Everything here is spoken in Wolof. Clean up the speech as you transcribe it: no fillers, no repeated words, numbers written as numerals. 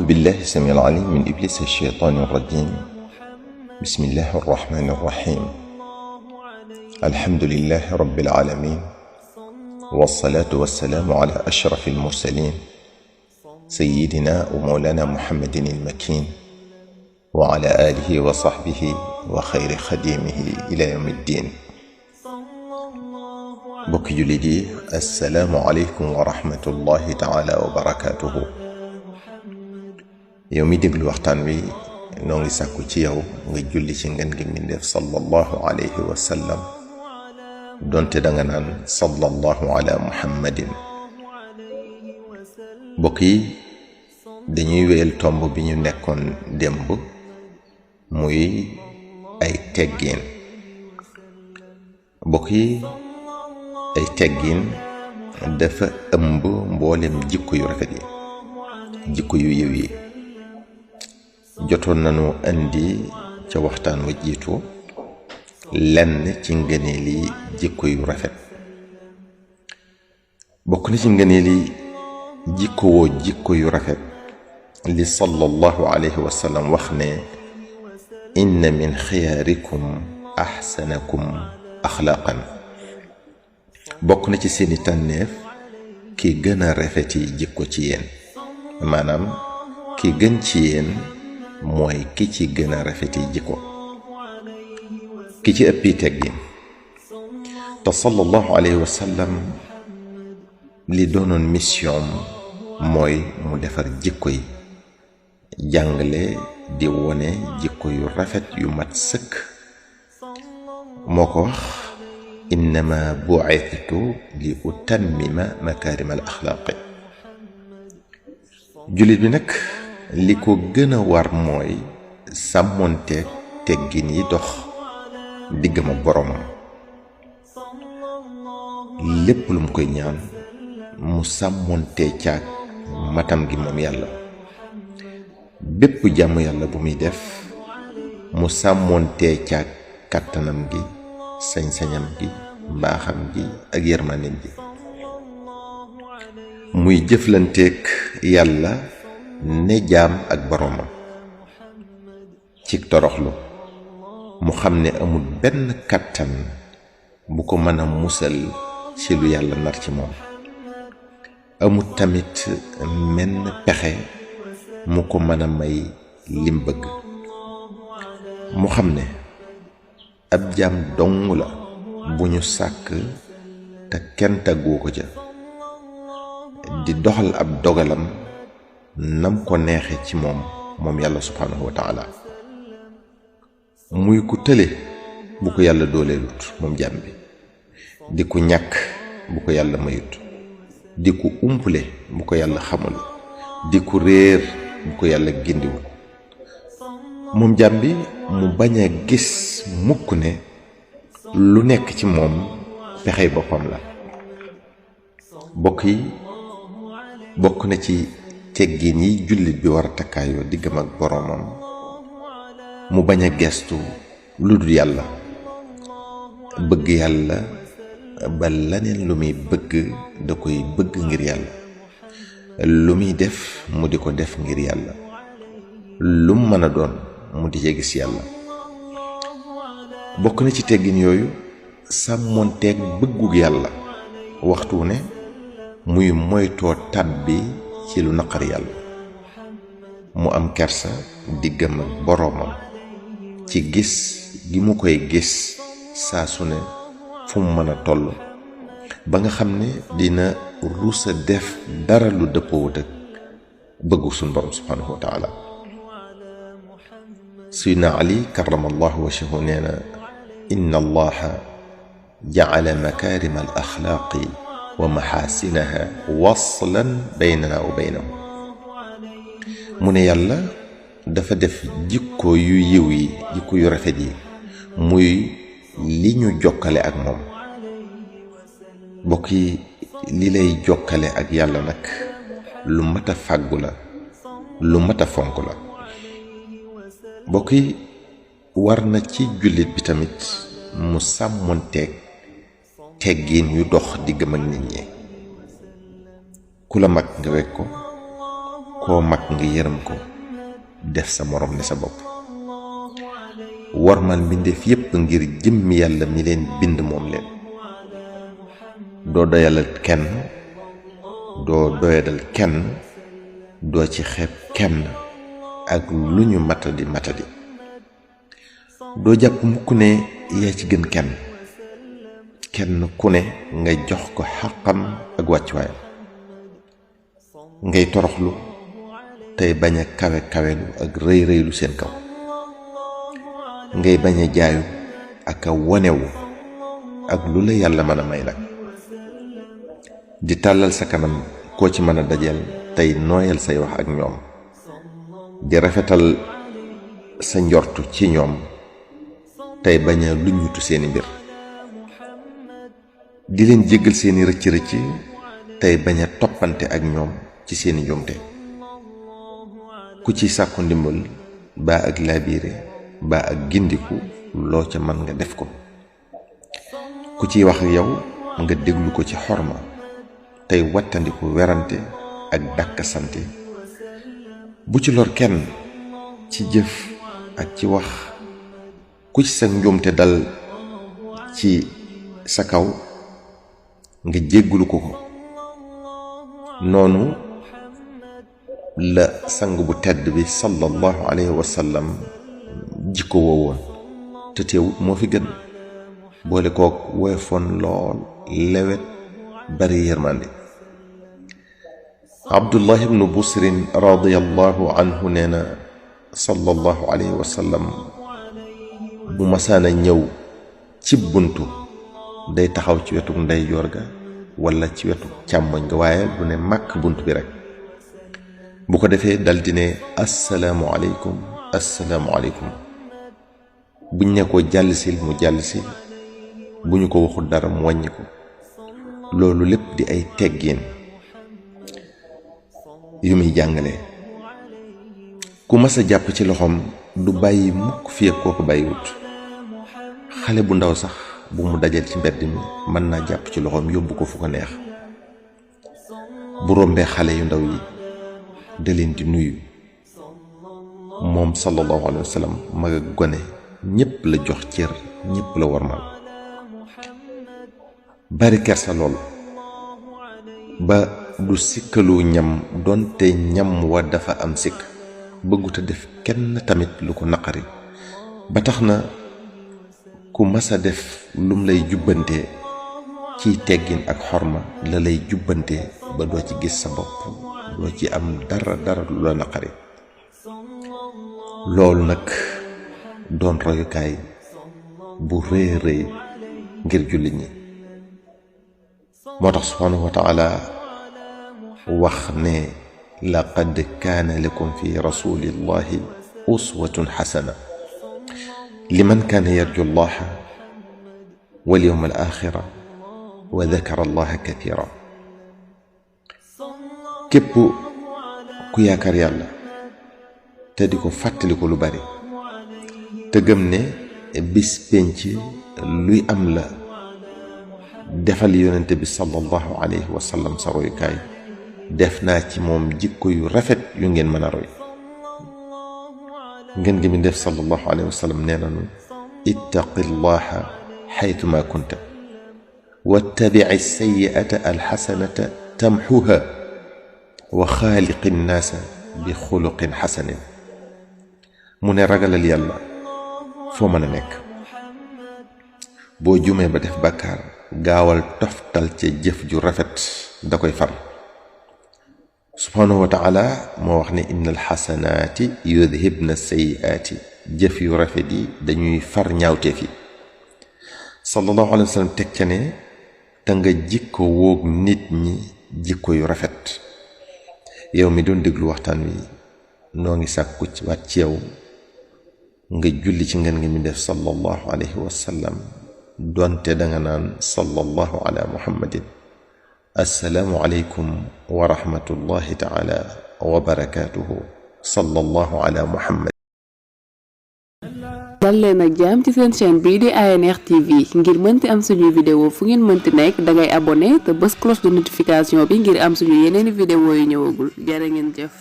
بالله السميع العليم من إبليس الشيطان الرجيم. بسم الله الرحمن الرحيم. الحمد لله رب العالمين، والصلاة والسلام على أشرف المرسلين سيدنا ومولانا محمد المكين وعلى آله وصحبه وخير خديمه إلى يوم الدين. بك جلدي، السلام عليكم ورحمة الله تعالى وبركاته. yow mi déglu waxtaan wi noo ngi sàkku ci yow nga julli ci ngeen gi mbindéef sallallahu alayhi wa sallam, donte danga naan sallallahu ala muhammadin. mbokk yi, dañuy wéyal tomb bi ñu nekkoon démb, muy ay teggiin. mbokk yi, ay teggiin dafa ëmb mboolem jikko yu rafet yi, jikko yu yiw yi. jotoon nañu andi ca waxtaan wa jiitu lenn ci ngëneeli jikko yu rafet. bokk na ci ngëneeli jikko yu rafet li sallallahu alayhi wa sallam wax ne inna min xiyaarikum axsanakum axlaaqan. bokk na ci seeni tànneef ki gën a rafeti jikko ci yéen, maanaam ki gën ci yéen mooy ki ci gën a rafeti jikko, ki ci ëppi teggin. te sallallahu alayhi wa sallam li doonoon mission mooy mu defar jikko yi, jàngale di wone jikko yu rafet yu mat sëkk. moo ko wax innama bu'ithtu li utammima makarim al axlaaqi. jullit bi nag li ko gën a war mooy sàmmonteeg teggin yi dox diggam ak boromam. lépp lu mu koy ñaan mu sàmmontee caag matam gi moom yàlla. bépp jàmm yàlla bu muy def mu sàmmontee caag kàttanam gi, sañ-sañam gi, mbaaxam gi ak yërmandeem gi. muy jëflanteeg yàlla ne jaam ak boroomam ci toroxlu, mu xam ne amul benn kàttan bu ko mën a musal ci lu yàlla nar ci moom. amul tamit menn pexe mu ko mën a may lim bëgg. mu xam ne ab jaam dong la bu ñu sàkk te kenn tàgguwu ko ca, di doxal ab dogalam nam ko neexe ci moom yàlla subhanahu wa taala. muy ku tële bu ko yàlla dooleelut moom jaam bi, di ku ñàkk bu ko yàlla mayut, di ku umpule bu ko yàlla xamul, di ku réer bu ko yàlla gindiwut. moom jaam bi mu bañ a gis mukk ne lu nekk ci moom pexey boppam la. bokk na ci teggin yi jullit bi war a takkaayoo diggam ak boroomam mu bañ a gestu lu dul yàlla, bëgg yàlla ba laneen lu muy bëgg da koy bëgg ngir yàlla, lu muy def mu di ko def ngir yàlla, lu mu mën a doon mu di ca gis yàlla. bokk na ci teggin yooyu sàmmoonteeg bëggug yàlla waxtu ne muy moytoo tàbbi ci lu naqar yàlla. mu am kersa diggam ak boroomam ci gis gi mu koy gis saa su ne fu mu mën a toll, ba nga xam ne dina rusa def dara lu dëppoowut ak bëggu suñ borom subhanahu wa taala. Sayyidina Ali karamallahu wajhahu nee na inna allaha ja'ala makarima al axlaaqi wa maxaasinaha waslan baynana wa baynahu. mu ne yàlla dafa def jikko yu yiw yi, jikko yu rafet yi muy li ñu jokkale ak moom. mbokk yi, li lay jokkale ak yàlla nag lu mat a fàggu la, lu mat a fonk la. mbokk yi, war na ci jullit bi tamit mu sàmmonteeg teggiin yu dox diggam ak nit ñi. ku la mag nga wekk ko, koo mag nga yërëm ko def sa morom ne sa bopp warmal mbindeef yépp ngir jëmmi yàlla mi leen bind moom leen doo doyalal kenn doo doyadal kenn doo ci xeeb kenn ak lu ñu matadi matadi doo jàpp mukk ne yaa ci gën kenn kenn ku ne nga jox ko xàqam ak wàccuwaayam ngay toroxlu tey bañ a kawe kawelu ak rëy rëylu seen kaw ngay bañ a jaayu ak a wonewu ak lu la yàlla mën a may nag di tàllal sa kanam koo ci mën a dajeel tey nooyal say wax ak ñoom di rafetal sa njortu ci ñoom tey bañ a luññutu seeni mbir di leen jéggal seeni rëcc rëcc tey bañ a toppante ak ñoom ci seeni njuumte ku ci sàkku ndimbal baa ak laabiire baa ak gindiku loo ca mën nga def ko ku ciy wax ak yow nga déglu ko ci xorma tey wattandiku werante ak dàkkasante bu ci lor kenn ci jëf ak ci wax ku ci sa njuumte dal ci sa kaw nga jéggulu ko noonu la sang bu tedd bi sallallahu alayhi wa sallam jikko woowoon te teewut moo fi gën boole kook woyofoon lool lewet bari yërmande abdullah ibnu busrin radiyallahu anhu nee na sallallahu alayhi wa sallam bu masaana ñëw ci buntu day taxaw ci wetu ndeyjoor ga walla ci wetu càmmoñ ga waaye du ne màkk bunt bi rekk bu ko defee daldi ne assalaamu aleykum assalaamu aleykum buñ ne ko jàllsil mu jàllsi bu ñu ko waxul dara mu wàññi ko loolu lépp di ay teggiin yu muy jàngale ku mas a jàpp ci loxoom du bàyyi mukk fi ak kooku bàyyiwut xale bu ndaw sax bu mu dajal ci mbedd mi mën naa jàpp ci loxoom yóbbu ko fu ko neex bu rombee xale yu ndaw yi da leen di nuyu moom sallallahu alayhi wa sallam mag ak gone ñépp la jox cër ñépp la warmal bari kersa lool ba du sikkalu ñam doonte ñam wa dafa am sikk bëgguta def kenn tamit lu ko naqari ba tax na ku masa def lum lay jubbante ciy teggin ak xorma la lay jubbante ba doo ci gis sa bopp doo ci am dara lu la naqari loolu nag doon royukaay bu rëy rëy ngir jullit ñi moo tax subhaanahu wa taala wax ne laqad kaana lakum fi rasulillahi uswatun xasana liman kaana yarju allaha wal yawma al axira wa dakara allaha kathira képp ku yaakaar yàlla te di ko fàttali ko lu bari te gëm ne bis penc luy am la defal yonente bi sallallahu alayhi wa sallam sa royukaay def naa ci moom jikko yu rafet yu ngeen mën a roy ngeen gi mi def sallallahu alayhi wa sallam nee nanu ittaqillaha xaytuma kunta wattabici sayyi'ata alxasanata tamxuha wa xaaliqi nnaasa bi xuluqin xasanin mu ne ragalal yàlla foo mën a nekk boo jumee ba def bàkkaar gaawal toftal ca jëf ju rafet da koy far subhaanahu wa taala moo wax ne inna alxasanaati yudhibna sayiaati jëf yu rafet yi dañuy far ñaawteef yi sallallahu alayhi wa sallam teg ca ne te nga jikko woog nit ñi jikko yu rafet yow mi doon déglu waxtaan wi noo ngi sàkku ci waat ci yow nga julli ci ngeen ngi mi def sallallahu alayhi wa sallam doonte danga naan sallallahu ala muhammadin assalaamu aleykum wa rahmatullahi taala wa barakaatuhu sallallahu ala muhammad dal leen ak jàmm ci seen chaîne bii di ANR TV ngir mënti am suñuy vidéo fu ngeen mënti nekk dangay abonné te bës cloche de notification bi ngir am suñu yeneeni vidéo yu ñëwagul jërë ngeen jëf